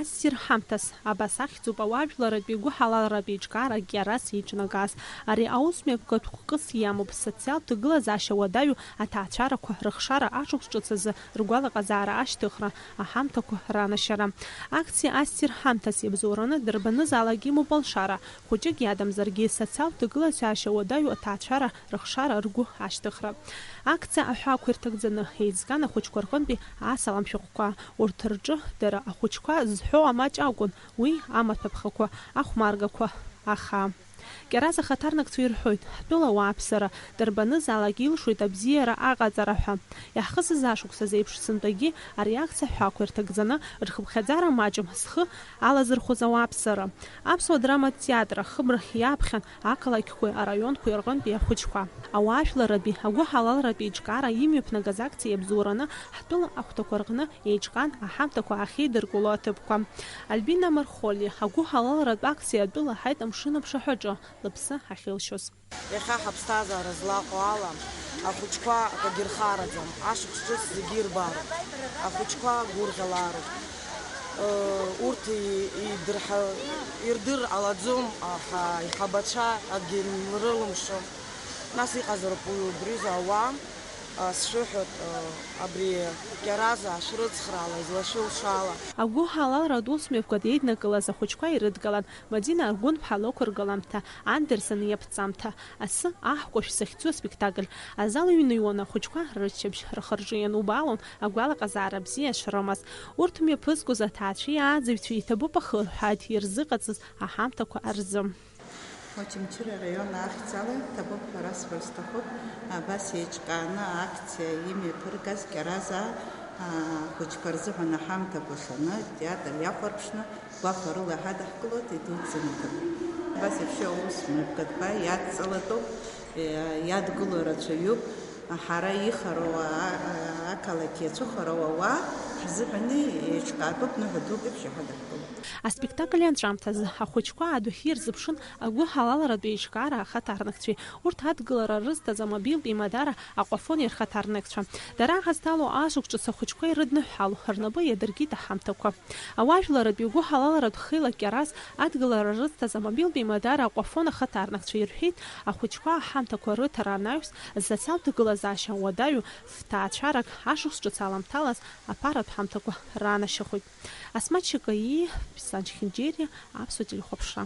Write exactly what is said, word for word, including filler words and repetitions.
Ассир ҳамҭас, абас ахьӡуп ауаажәларратәи гәыҳалалратә еиҿкаара Кьараз еиҿнагаз. Ари аусмҩаԥгатә хкыс иамоуп социалтә ҭагылазаашьа уадаҩу аҭаацәарақәа рыхшара ашықәс ҿыц азы ргәалаҟазаара ашьҭыхра, аҳамҭақәа ранашьара. Акциа Ассир ҳамҭас иабзоураны дарбанызаалак имоуп алшара, хәыҷык иадамзаргьы социалтә ҭагылазаашьа уадаҩу аҭаацәара рыхшара ргәы ашьҭыхра. Акциа аҳәаақәа ирҭагӡаны еизган ахәыҷқәа рҟынтәи асалам шәҟәқәа. Урҭ рҿы дара ахәыҷқәа зҳәо амаҷ акәын, уи амаҭәа ԥхақәа, ахәмаргақәа, аха. Кьараз ахаҭарнакцәа ирҳәоит, ҳтәыла ауааԥсыра дарбанызаалак илшоит абзиара аҟаҵара ҳәа. Иаҳхысыз ашықәсазы еиԥш сынтәагьы ари акциа аҳәаақәа ирҭагӡаны рхыԥхьаӡара маҷым зхы алазырхәыз ауааԥсыра. Аԥсуа драматә театр ахыбра иаԥхьан ақалақьқәеи араионқәеи рҟынтәи ахәыҷқәа. Ауаажәларратәи агәыҳалалратә еиҿкаара имҩаԥнагаз акциа иабзоураны ҳтәыла ахәҭақәа рҟны еиҿкаан аҳамҭақәа ахьеидыркыло аҭыԥқәа. Альбина Мархоли агәыҳалалратә акциа атәыла ҳаит амшын аԥшаҳәаҿы лыԥсы ахьылшьоз. Иахьа ҳаԥсҭазаара злаҟоу ала, ахәыҷқәа акагьы рхараӡам, ашықәс ҿыц зегьы ирбароуп, ахәыҷқәа гәырӷьалароуп. Ыы, урҭ и-, идырҳа-, ирдыр ҟалаӡом, аха иҳабацәа акгьы нрылымшом. Нас иҟазароуп уи убризы ауаа, а, сшәыҳәоит, а, абри Кьаразаа шәрыцхраала, излашәылшала. Агәыҳалалратә усмҩаԥгатә еиднакылаз ахәыҷқәа ирыдгалан Мадина Аргәынԥҳа лықәыргыламҭа, Андерсен иаԥҵамҭа, Асы аҳкәажә захьӡу аспектакль азал иҩныҩуан ахәыҷқәа рыччабжь рхы-рҿы ианубаалон агәалаҟазаара бзиа шрымаз. Урҭ мҩаԥызгоз аҭаацәеи ааӡаҩцәеи иҭабуп ахырҳәааит ирзыҟаҵаз аҳамҭақәа рзы. Очамчыра араион ахьӡала ҭабуп ҳәа расҳәар сҭахуп, абас еиҿкааны акциа имҩаԥыргаз Кьаразаа, аа, ахәыҷқәа рзыҳәан аҳамҭақәа шаны, атеатр иахәарԥшны, гәахәарыла иҳадаҳкылоит, идуӡӡаны иҭабуп. Абас еиԥш аус мҩаԥгатәқәа иадҵалатәуп, иа-, иадгыло рацәаҩуп. Ҳара ихароу а-, а-, ақалақь иацәыхароу ауаа ҳзыҳәан еиҿкаатәуп, ныҳәа дук еиԥш иҳадаҳкылоит. Аспектакль анҵәамҭазы ахәыҷқәа адәахьы ирзыԥшын агәыҳалалратә еиҿкаара ахаҭарнакцәеи урҭ адгылара рызҭаз амобилтә еимадара Аҟәафон ирхаҭарнакцәа. Дара ҳазҭало ашықәс ҿыц ахәыҷқәа ирыдныҳәало, рнапы иадыркит аҳамҭақәа. Ауаажәларратә игәыҳалалратә хеилак Кьараз адгылара рызҭаз амобилтә еимадара Аҟәафон ахаҭарнакцәа ирҳәеит, ахәыҷқәа аҳамҭақәа рыҭара анаҩс, социалтә ҭагылазаашьа уадаҩу фҭаацәарак ашықәс ҿыц аламҭалаз аԥаратә ҳамҭақәа ранашьахоит. Асмаҭ Шьакаиа, Беслан Чхинџьериа, Аԥсуа телехәаԥшра.